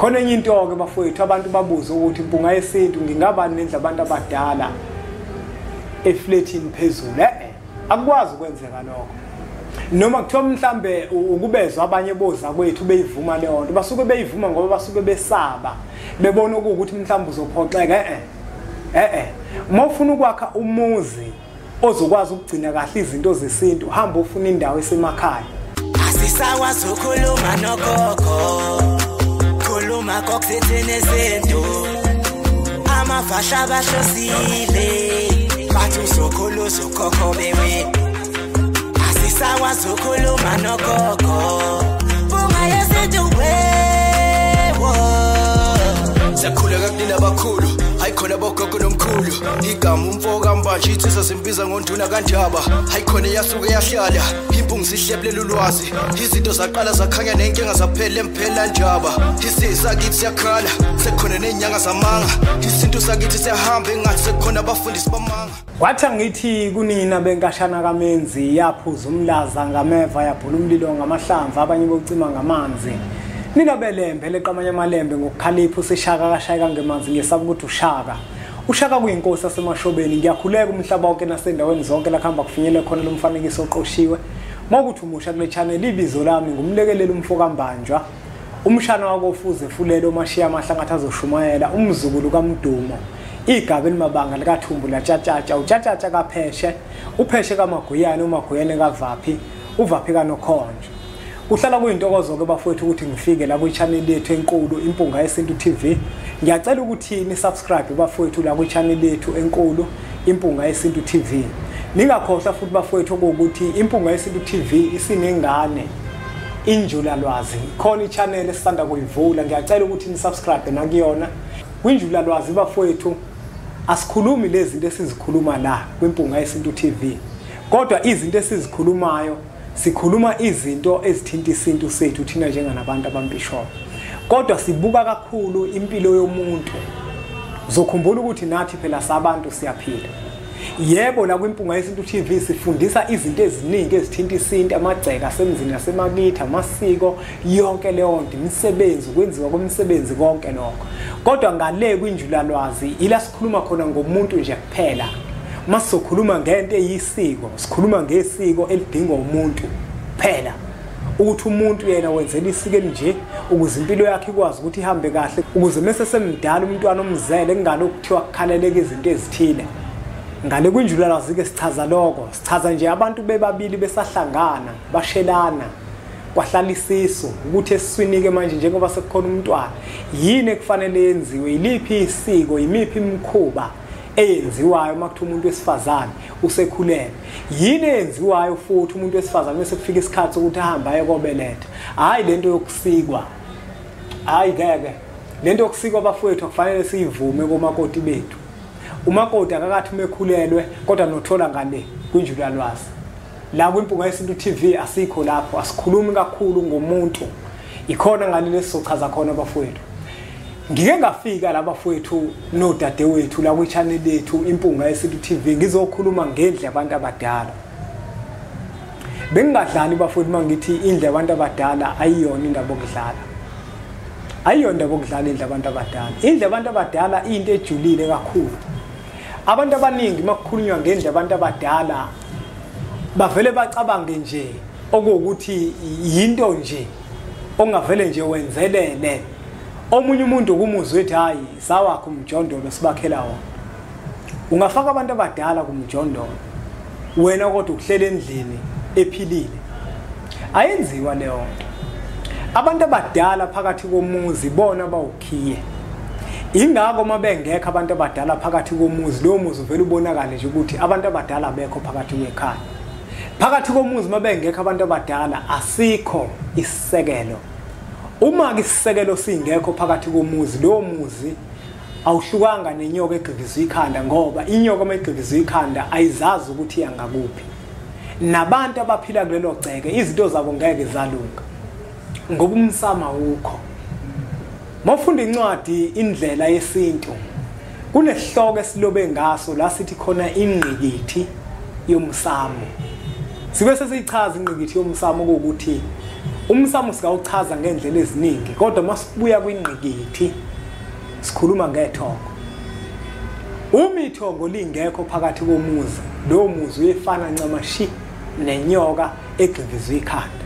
Khona enye into-ke bafowethu, abantu babuze ukuthi Mpunga Yesintu ngingaba nendlu abantu abadala efletini phezulu. Akukwazi ukwenzeka lokho. Noma kuthiwa mhlambe ukubezwa abanye boza kwethu beyivuma leyo nto, basuke beyivuma ngoba basuke besaba, bebona ukuthi mhlambe uzophoxeka. Uma ufuna ukwakha umuzi ozokwazi ukugcina kahle izinto zesintu, hamba ufuna indawo esemakhaya. Asisakwazi ukukhuluma nogogo, khuluma kokuthini izinto, amafasha bahlosile, bathi uzokhulu uzokhokho bewe. Asisakwazi ukukhuluma nogogo, Mpunga Yesintu wewo. Siyakhuleka kunina abakhulu, hayikhona bogogo nomkhulu. Igama umfo kaMbanje insizwa simbiza ngonduna kaNdaba. Hayikhona yasuke yahlala, impungu sihlephlela ulwazi. Izinto zaqala zakhanya nenkinga zaphela emphela njaba. Isisakithi siyakhala, sekukhona nenyanga zamanga. Isintu sakithi siyahamba engathi sekukhona abafundisi bamanga. Kwathi angithi kunina benkashana kaMenzi, yaphuza umlaza ngameva, yaphula umlilo ngamahlamvu, abanye bocima ngamanzi. Nina belembe leqamanye amalembe ngokukhalipha, usishaka kashayeka ngemanzi, ngesaba ukuthi ushaka. Ushaka kuyinkosi yasemashobeni. Ngiyakhuleka umhlaba wonke nasendaweni zonke la kuhamba kufinyele khona lo mfanekiso oqoshiwe. Mawukuthi umusha kule channel, ibizo lami ngumlekeleli umfo kaMbanjwa, umshana wakofuze fulelo omashiya amahlangathi azoshumayela, umzukulu kaMdumo, igaba elimabanga likaThumbu laTshatshatsha, uTshatshatsha kaPheshe, uPheshe kaMaguyane, uMaguyane kaVaphi, uVaphi kaNokhonjo. Kuhlala kuyintokozo-ke bafowethu ukuthi ngifike la kwi-channel yethu enkulu Impunga Yesintu TV. Ngiyacela ukuthi ni-subscribe bafowethu la kwi-channel yethu enkulu Impunga Yesintu TV. Ningakhohlwa futhi bafowethu ukuthi Impunga Yesintu TV isinengane Injulalwazi. Khona i-channel esisanda kuyivula, ngiyacela ukuthi ni-subscribe nakuyona. Kwinjulalwazi bafowethu asikhulumi lezi zinto esizikhuluma la kwiMpunga Yesintu TV, kodwa izinto esizikhulumayo sikhuluma izinto ezithinta isintu sethu thina njenganabantu abampisholo, kodwa sibuka kakhulu impilo yomuntu. Uzokhumbula ukuthi nathi phela sabantu siyaphila. Yebo, la kwiMpunga Yesintu TV sifundisa izinto eziningi ezithinta isintu, amagceke asemzini nasemakithi, amasiko, yonke leyo nto, imisebenzi, ukwenziwa kwemisebenzi, konke lokho. Kodwa ngale kwinjulalwazi ila sikhuluma khona ngomuntu nje kuphela. Masizokhuluma ngento eyisiko, sikhuluma ngesiko elidingwa umuntu kuphela, ukuthi umuntu yena wenzela isiko elinje ukuze impilo yakhe ikwazi ukuthi ihambe kahle, ukuze mase semdala umntwana omzele kungalokhu kuthiwa kukhaleleka izinto ezithile. Ngale kwinjulalwazi-ke sichaza lokho, sichaza nje abantu bebabili besahlangana, bashelana, kwahlala isisu, ukuthi esiswini-ke manje njengoba sekukhona umntwana, yini ekufanele yenziwe, yiliphi isiko, yimiphi imikhuba eyenziwayo uma kuthiwa umuntu wesifazane usekhulelwe, yini eyenziwayo futhi umuntu wesifazane bese kufika isikhathi sokuthi ahambe aye kobeletha. Hhayi lento yokusikwa, hhayi ngeke lento yokusikwa bafowethu akufanele siyivume komakoti bethu. Umakoti akakathi uma ekhulelwe, kodwa nothola ngale kwinjulalwazi. La kwiMpunga Yesintu TV asikho lapho, asikhulumi kakhulu ngomuntu, ikhona ngale lesizochaza khona bafowethu. Ngike ngafika la bafowethu nodadewethu la kwi-channel yethu Impunga Yesintu TV ngizokhuluma ngendlu yabantu abadala. Bengingadlali bafowethu uma ngithi indlu yabantu abadala ayiyona indaba yokudlala. Ayiyona indaba yokudlala indlu yabantu abadala. Indlu yabantu abadala into ejulile kakhulu. Abantu abaningi uma kukhulunywa ngendlu yabantu abadala bavele bacabange nje okuwukuthi yinto nje ongavele nje wenzelele. Omunye umuntu kumuzwe ethi hayi sawakho umjondolo sibakhela wona. Ungafaka abantu abadala kumjondolo wena kodwa ukuhlela endlini ephilile, ayenziwa leyo nto. Abantu abadala phakathi komuzi bona bawukhiye. Ingakho uma bengekho abantu abadala phakathi komuzi, lowo muzi uvele ubonakale nje ukuthi abantu abadala abekho phakathi kwekhaya. Phakathi komuzi uma bengekho abantu abadala asikho isisekelo. Uma ke isisekelo singekho phakathi komuzi, lowo muzi awuhlukanga nenyoka egqibizwe ikhanda, ngoba inyoka uma igqibizwe ikhanda ayizazi ukuthi iyangakuphi. Nabantu abaphila kulelo gceke izinto zabo ngeke zalunga ngoba umsamo awukho. Mawufunda incwadi Indlela Yesintu, kunesihloko esilobe ngaso la sithi khona ingqikithi yomsamo. Sibe sesiyichaza ingqikithi yomsamo ukuthi Umsamo singawuchaza ngendlela eziningi, kodwa masibuya kwingqikithi sikhuluma ngethongo. Uma ithongo lingekho phakathi komuzi, lowo muzi uyefana ncamashi nenyoka egxivizwe ikhanda.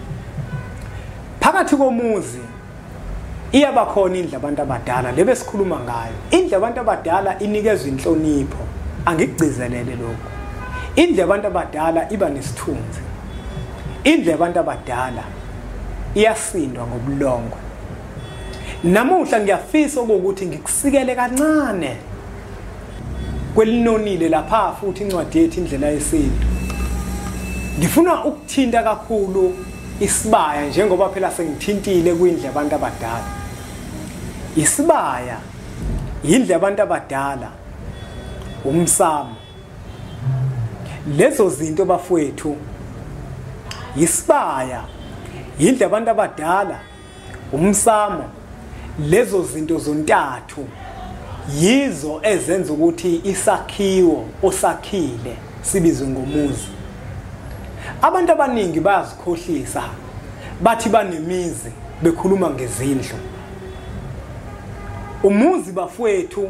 Phakathi komuzi iyaba khona indlu abantu abadala lebe sikhuluma ngayo. Indlu abantu abadala inikezwa inhlonipho, angikugcizelele lokho. Indlu abantu abadala iba nesithunzi. Indlu abantu abadala iyasindwa ngobulongwe. Namuhla ngiyafisa ukuthi ngikusikele kancane kwelinonile lapha futhi incwadi yethu Indlela Yesintu. Ngifuna ukuthinta kakhulu isibaya, njengoba phela sengithintile kwindlu abantu abadala. Isibaya yindlu abantu abadala, umsamo. Lezo zinto bafowethu, isibaya yindlu abantu abadala, umsamo, lezo zinto zontathu yizo ezenza ukuthi isakhiwo osakhile sibizwe ngomuzi. Abantu abaningi bayazikhohlisa, bathi banemizi bekhuluma ngezindlu. Umuzi bafowethu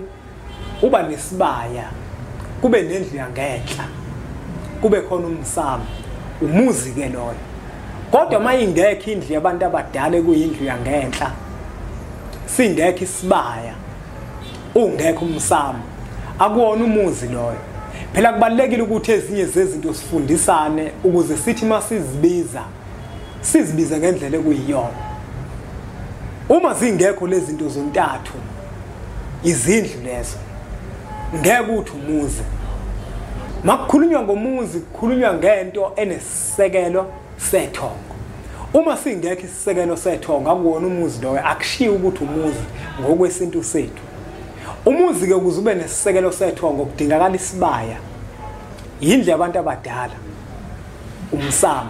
uba nesibaya, kube nendlu yangenhla, kube khona umsamo, umuzi ke loyo. Kodwa mayingekho indlu yabantu abadala kuyindlu yangenhla, singekho isibaya, ungekho umsamo, akuwona umuzi loyo. Phela kubalekile ukuthi ezinye zezinto sifundisane ukuze sithi masizibiza sizibize ngendlela ekuyiyona. Uma zingekho lezi zinto zontathu, izindlu lezo, ngeke uthi umuzi. Makukhulunywa ngomuzi kukhulunywa ngento enesisekelo sethongo. Uma singekho isisekelo sethongo akuwona umuzi loyo, akushiyi ukuthi umuzi ngokwesintu sethu. Umuzi ke ukuze ube nesisekelo sethongo kudingakala isibaya, yindlu yabantu abadala, umsamo.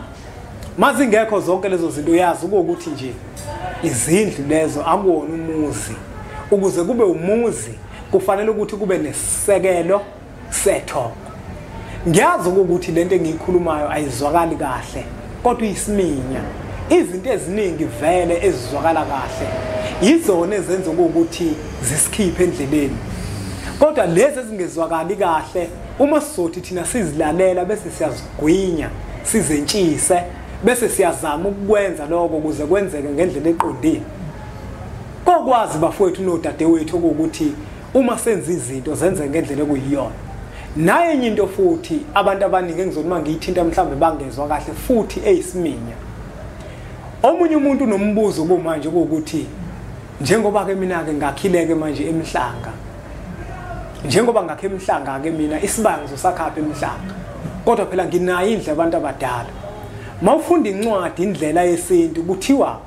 Mazingekho zonke lezo zinto, uyazi ukuthi nje izindlu lezo akuwona umuzi. Ukuze kube umuzi kufanele ukuthi kube nesisekelo sethongo. Ngiyazi ukuthi lento engiyikhulumayo ayizwakali kahle, kodwa isiminya. Izinto eziningi vele ezizwakala kahle yizona ezenza ukuthi zisikhiphe endleleni, kodwa lezi ezingezwakali kahle uma sizothi thina sizilalela bese siyazigwinya, sizentshise, bese siyazama ukukwenza lokho ukuze kwenzeke ngendlela eqondile. Kokwazi bafowethu nodadewethu ukuthi uma senza izinto zenze ngendlela ekuyiyona. Naye enye into futhi abantu abaningi engizothi mangiyithinta mhlambe bangezwa kahle futhi eyisiminya. Omunye umuntu unombuzo kumanje ukuthi njengoba ke mina ke ngakhileke manje emhlanga, njengoba ngakhe emhlanga ke mina isibaya ngizosakhapha emhlanga, kodwa phela nginayo indlu abantu abadala. Mawufunda incwadi Indlela Yesintu kuthiwa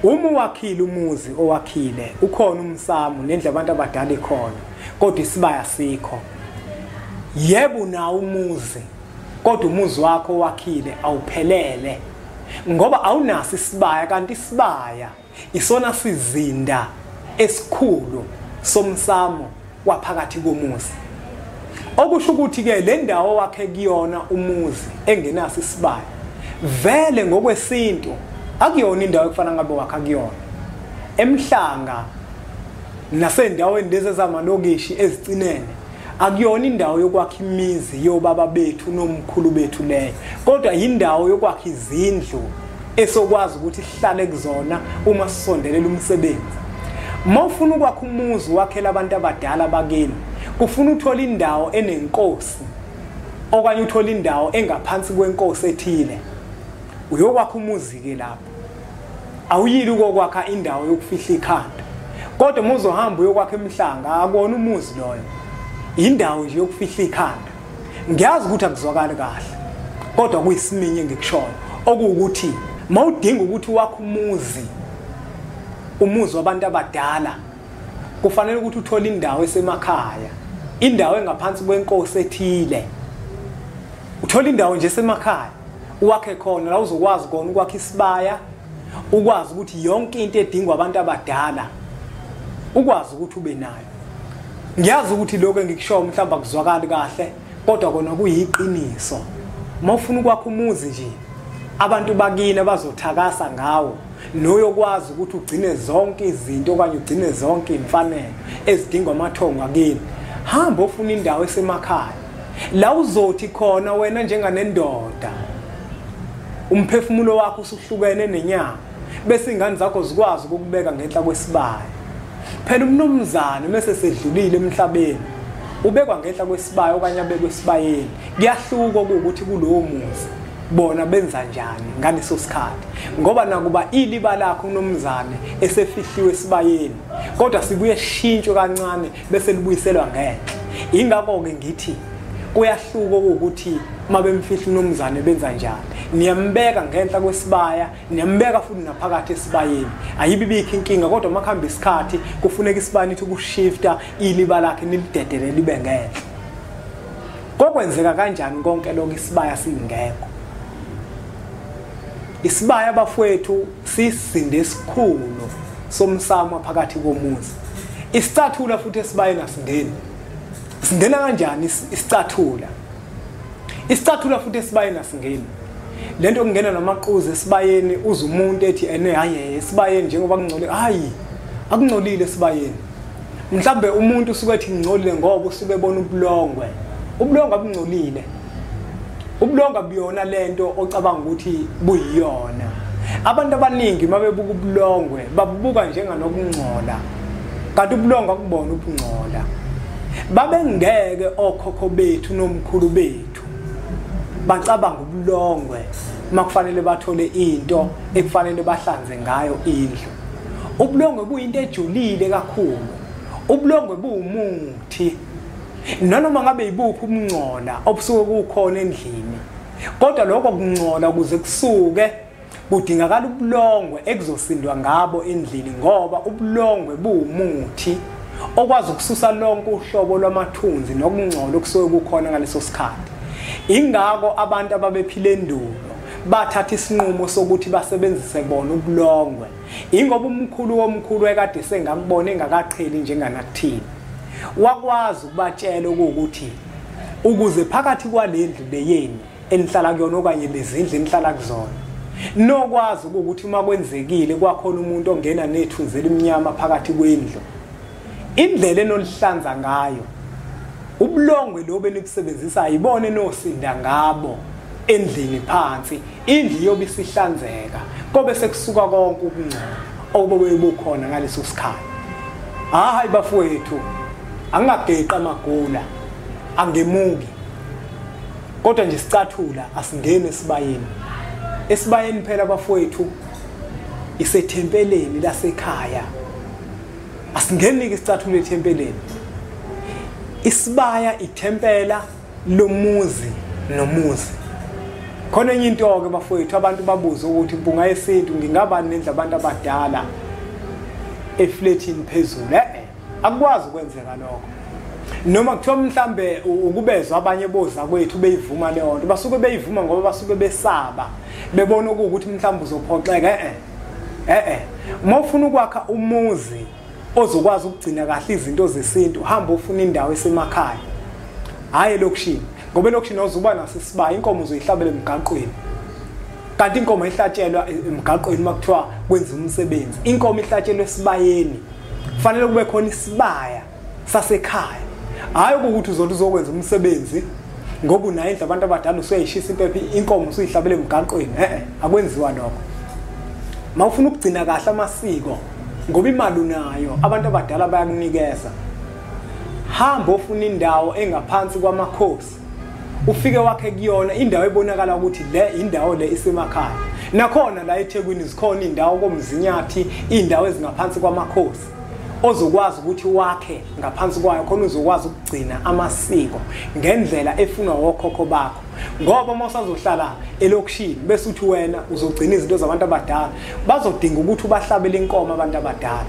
uma wakhile umuzi owakhile ukhona umsamo nendlu abantu abadala ikhona, kodwa isibaya sikho. Yebo nawo umuzi, kodwa umuzi wakho wakhile awuphelele ngoba awunaso isibaya, kanti isibaya isona sizinda esikhulu somsamo waphakathi komuzi. Okusho ukuthi ke le ndawo wakhe kuyona umuzi engenaso isibaya, vele ngokwesintu akuyona indawo ekufana ngabe wakha kuyona. Emhlanga nasendaweni lezi zamalokishi ezicinene akuyona indawo yokwakha imizi yobaba bethu nomkhulu bethu leyo, kodwa indawo yokwakha izindlu esokwazi ukuthi sihlale kuzona uma sisondelela umsebenzi. Mawufuna ukwakha umuzi wakhela abantu abadala bakini, kufuna uthola indawo enenkosi okanye uthola indawo engaphansi kwenkosi ethile, uyokwakha umuzi ke lapho. Awuyili ukokwakha indawo yokufihla ikhanda, kodwa uma uzohamba uyokwakha emhlanga akuwona umuzi loyo, indawo nje yokufihla ikhanda. Ngiyazi ukuthi akuzwakali kahle, kodwa kuyisiminye engikushoyo okuwukuthi mawudinga ukuthi wakhe umuzi, umuzi wabantu abadala, kufanele ukuthi uthole indawo esemakhaya, indawo engaphansi kwenkosi ethile. Uthola indawo nje esemakhaya uwakhe khona la uzokwazi khona ukwakha isibaya, ukwazi ukuthi yonke into edingwa abantu abadala ukwazi ukuthi ube nayo. Ngiyazi ukuthi lokho engikushoyo mhlawumbe akuzwakali kahle, kodwa kona kuyiqiniso. Uma ufuna ukwakha umuzi nje Abantu bakini bazothakasa ngawo, noyokwazi ukuthi ugcine zonke izinto okanye ugcine zonke imfanelo ezidingwa amathongo akini. Hamba ofuna indawo esemakhaya la uzothi khona wena njenganendoda umphefumulo wakho usuhlukene nenyama, bese ingane zakho zikwazi ukukubeka ngenhla kwesibaya. Phela umnumzane mase sedlulile emhlabeni ubekwa ngenhla kwesibaya okanye abekwe esibayeni. Kuyahluka ukuthi kulowo muzi bona benza njani ngaleso sikhathi, ngoba nakuba iliba lakho umnumzane esefihliwe esibayeni, kodwa sibuye shintshwe kancane bese libuyiselwa ngenhla. Ingakho-ke ngithi kuyahluka ukuthi mabemfihla umnumzane benza njani. Niyambeka ngenhla kwesibaya, niyambeka futhi naphakathi esibayeni, ayibibikho inkinga. Kodwa makuhamba isikhathi kufuneka isibaya nithi ukushifta iliba lakhe nilidedele libe ngenhla. Kokwenzeka kanjani konke lokho isibaya singekho? Isibaya bafowethu sisinde esikhulu somsamo phakathi komuzi. Isicathula futhi esibayeni asingeni. Singena kanjani isicathula? Isicathula futhi esibayeni asingeni. Lento kungena namaquzi esibayeni, uze umuntu ethi ene hayi esibayeni njengoba kungcolile. Hayi, akungcolile esibayeni. Mhlambe umuntu usuke ethi ngcolile ngoba usuke ebona ubulongwe. Ubulongwe abungcolile. Ubulongwe buyona lento ocabanga ukuthi buyiyona. Abantu abaningi mabebuka ubulongwe babubuka njenganokungcola, kanti ubulongwe akubona ubungcola. Babengeke okhokho bethu nomkhulu bethu bacabanga ubulongwe makufanele bathole into ekufanele bahlanze ngayo indlu. Ubulongwe buyinto ejulile kakhulu. Ubulongwe buwumuthi. Nanoma ngabe ibuphi ubungcola obusuke kukhona endlini, kodwa lokho kungcola ukuze kusuke kudingakala ubulongwe ekuzosindwa ngabo endlini, ngoba ubulongwe buwumuthi okwazi ukususa lonke uhlobo lwamathunzi nokungcola okusuke kukhona ngaleso sikhathi. Ingakho abantu ababephila endulo bathatha isinqumo sokuthi basebenzise bona ubulongwe, ingoba umkhulu womkhulu ekade sengakubona engakaqheli njenganakuthini wakwazi ukubatshela ukuthi ukuze phakathi kwalendlu leyeni enihlala kuyona okanye lezindlu enihlala kuzona nokwazi ukuthi uma kwenzekile kwakhona umuntu ongena nethunzi elimnyama phakathi kwendlu, indlela enolihlanza ngayo ubulongwe lobo enibusebenzisa ayibone nosinda ngabo endlini phansi, indlu yobe isihlanzeka, kobe sekusuka konke ukungcola okube bukhona ngaleso sikhathi. Hayi bafowethu, angingageqi amagula, angemuki, kodwa nje sicathula asingene esibayeni. Esibayeni phela bafowethu isethempeleni lasekhaya, asingeni-ke isicathula ethempeleni. Isibaya ithempela lomuzi nomuzi. Khona enye into-ke bafowethu, abantu babuze ukuthi Mpunga Yesintu ngingaba nendlu abantu abadala efletini phezulu. Akukwazi ukwenzeka lokho. Noma kuthiwa mhlambe ukubezwa abanye boza kwethu beyivuma leyo nto, basuke beyivuma ngoba basuke besaba, bebona ukuthi mhlambe uzophoxeka. Uma ufuna ukwakha umuzi ozokwazi ukugcina kahle izinto zesintu, hamba ufuna indawo esemakhaya, hhayi elokishini, ngoba elokishini awuzuba naso isibaya, inkomo uzoyihlabela emgaqweni. Kanti inkomo ihlatshelwa emgaqweni uma kuthiwa kwenziwa umsebenzi, inkomo ihlatshelwa esibayeni. Kufanele kube khona isibaya sasekhaya, hhayi ukuthi uzothi uzokwenza umsebenzi ngoba unayo indlu abantu abadala usuyayishisa impepho, inkomo usuyihlabela emgaqweni. Akwenziwa lokho. Uma ufuna ukugcina kahle amasiko, ngoba imali unayo, abantu abadala bayakunikeza, hamba ofuna indawo engaphansi kwamakhosi, ufike wakhe kuyona indawo ebonakala ukuthi le indawo le isemakhaya. Nakhona la eThekwini zikhona indawo koMzinyathi, indawo ezingaphansi kwamakhosi ozokwazi ukuthi wakhe ngaphansi kwayo, khona uzokwazi ukugcina amasiko ngendlela efunwa wokhokho bakho. Ngoba uma usazohlala elokishini bese uthi wena uzogcina izinto zabantu abadala, bazodinga ukuthi ubahlabele inkomo abantu abadala,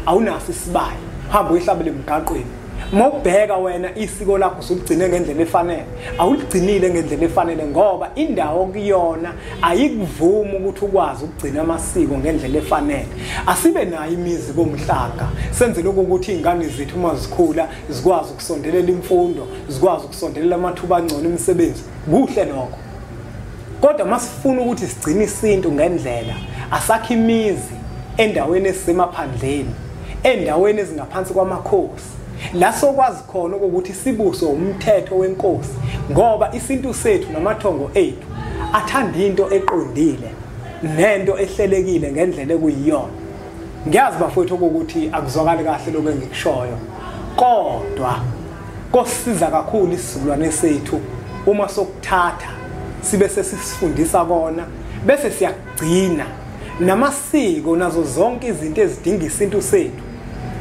awunaso isibaya, hamba uyihlabele emgaqweni. Uma ubheka wena isiko lakho usuligcine ngendlela efanele, awuligcinile ngendlela efanele, ngoba indawo kuyona ayikuvumi ukuthi ukwazi ukugcina amasiko ngendlela efanele. Asibe nayo imizi komhlanga, senze lokho ukuthi iy'ngane zethu uma zikhula zikwazi ukusondelela imfundo, zikwazi ukusondelela amathuba angcono emisebenzi. Kuhle lokho. Kodwa masifuna ukuthi sigcine isintu ngendlela, asakhe imizi endaweni ezisemaphandleni, endaweni ezingaphansi kwamakhosi, la sokwazi khona ukuthi sibuswe umthetho wenkosi, ngoba isintu sethu namathongo ethu athanda into eqondile nento ehlelekile ngendlela ekuyiyona. Ngiyazi bafowethu ukuthi akuzwakali kahle lokho engikushoyo, kodwa kosiza kakhulu isizukulwane sethu uma sokuthatha sibe sesifundisa kona, bese siyagcina namasiko nazo zonke izinto ezidinga isintu sethu,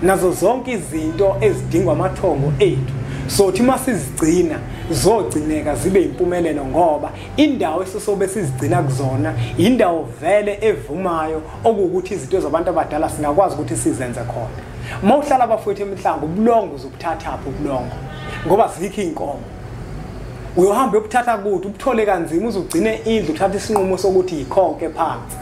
nazo zonke izinto ezidingwa amathongo ethu. Sothi masizigcina zogcineka zibe impumelelo, ngoba indawo esisobe sizigcina kuzona indawo vele evumayo okuwukuthi izinto zabantu abadala singakwazi ukuthi sizenze khona. Mawuhlala bafowethu emhlanga, ubulongo uzobuthatha phi ubulongo? Ngoba zikho inkomo. Uyohamba uyobuthatha kude, ubuthole kanzima, uzugcine indlu uthatha isinqumo sokuthi yikhonke phansi.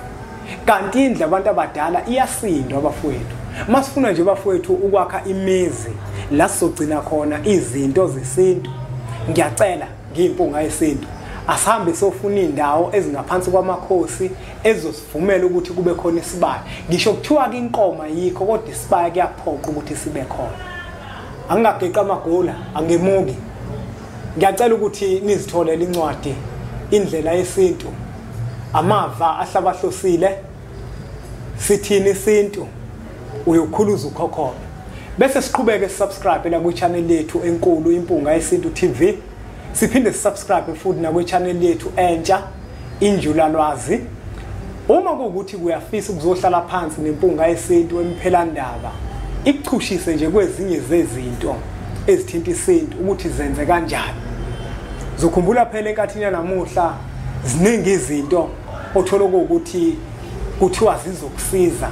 Kanti indlu abantu abadala iyasindwa abafowethu. Masifuna nje bafowethu ukwakha imizi la sizogcina khona izinto zesintu, ngiyacela ngiyimpunga yesintu, asihambe sofuna indawo ezingaphansi kwamakhosi ezosivumela ukuthi kube khona isibaya. Ngisho kuthiwa ke inkomo ayikho, kodwa isibaya kuyaphoqa ukuthi sibe khona. Angingageqa amagula, angemuki. Ngiyacela ukuthi nizitholele incwadi Indlela Yesintu, amava ahlabahlosile, sithini isintu, uyokhuluza ukhokhobe. Bese siqhubeke subscribe la kwi-channel yethu enkulu Impunga Yesintu TV. Siphinde subscribe futhi na kwi-channel yethu entsha Injulalwazi. Uma kuwukuthi kuyafisa ukuzohlala phansi neMpunga Yesintu emphelandaba, ikuchushise nje kwezinye zezinto ezithinta isintu ukuthi zenze kanjani. Zokhumbula phela enkathini yanamuhla ziningi izinto othola ukuthi kuthiwa zizokusiza,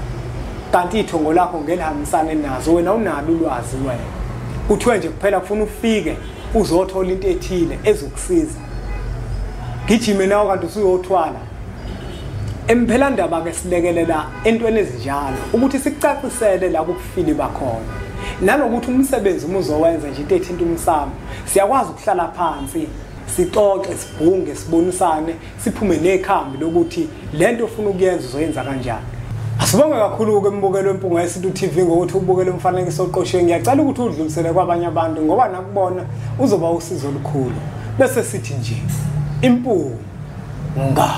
kanti ithongo lakho ngelihambisane nazo, wena unalo ulwazi wena. Kuthiwa nje kuphela kufuna ufike uzothola into ethile ezokusiza, gijime nawe kanti usuyothwala. Emphelandaba ke silekelela entweni ezinjalo ukuthi sikucacisele la kubufili bakhona, nanokuthi umsebenzi uma uzowenza nje into ethinta umsamo, siyakwazi ukuhlala phansi sixoxe, sibhunge, sibonisane, siphume nekhambi lokuthi lento ofuna ukuyenza uzoyenza kanjani. Asibonge kakhulu ke mbukelo weMpunga Yesintu TV ngokuthi ubukele umfanekiso oqoshiwe. Ngiyacela ukuthi udlulisele kwabanye abantu, ngoba nakubona uzoba usizo olukhulu. Bese sithi nje impunga.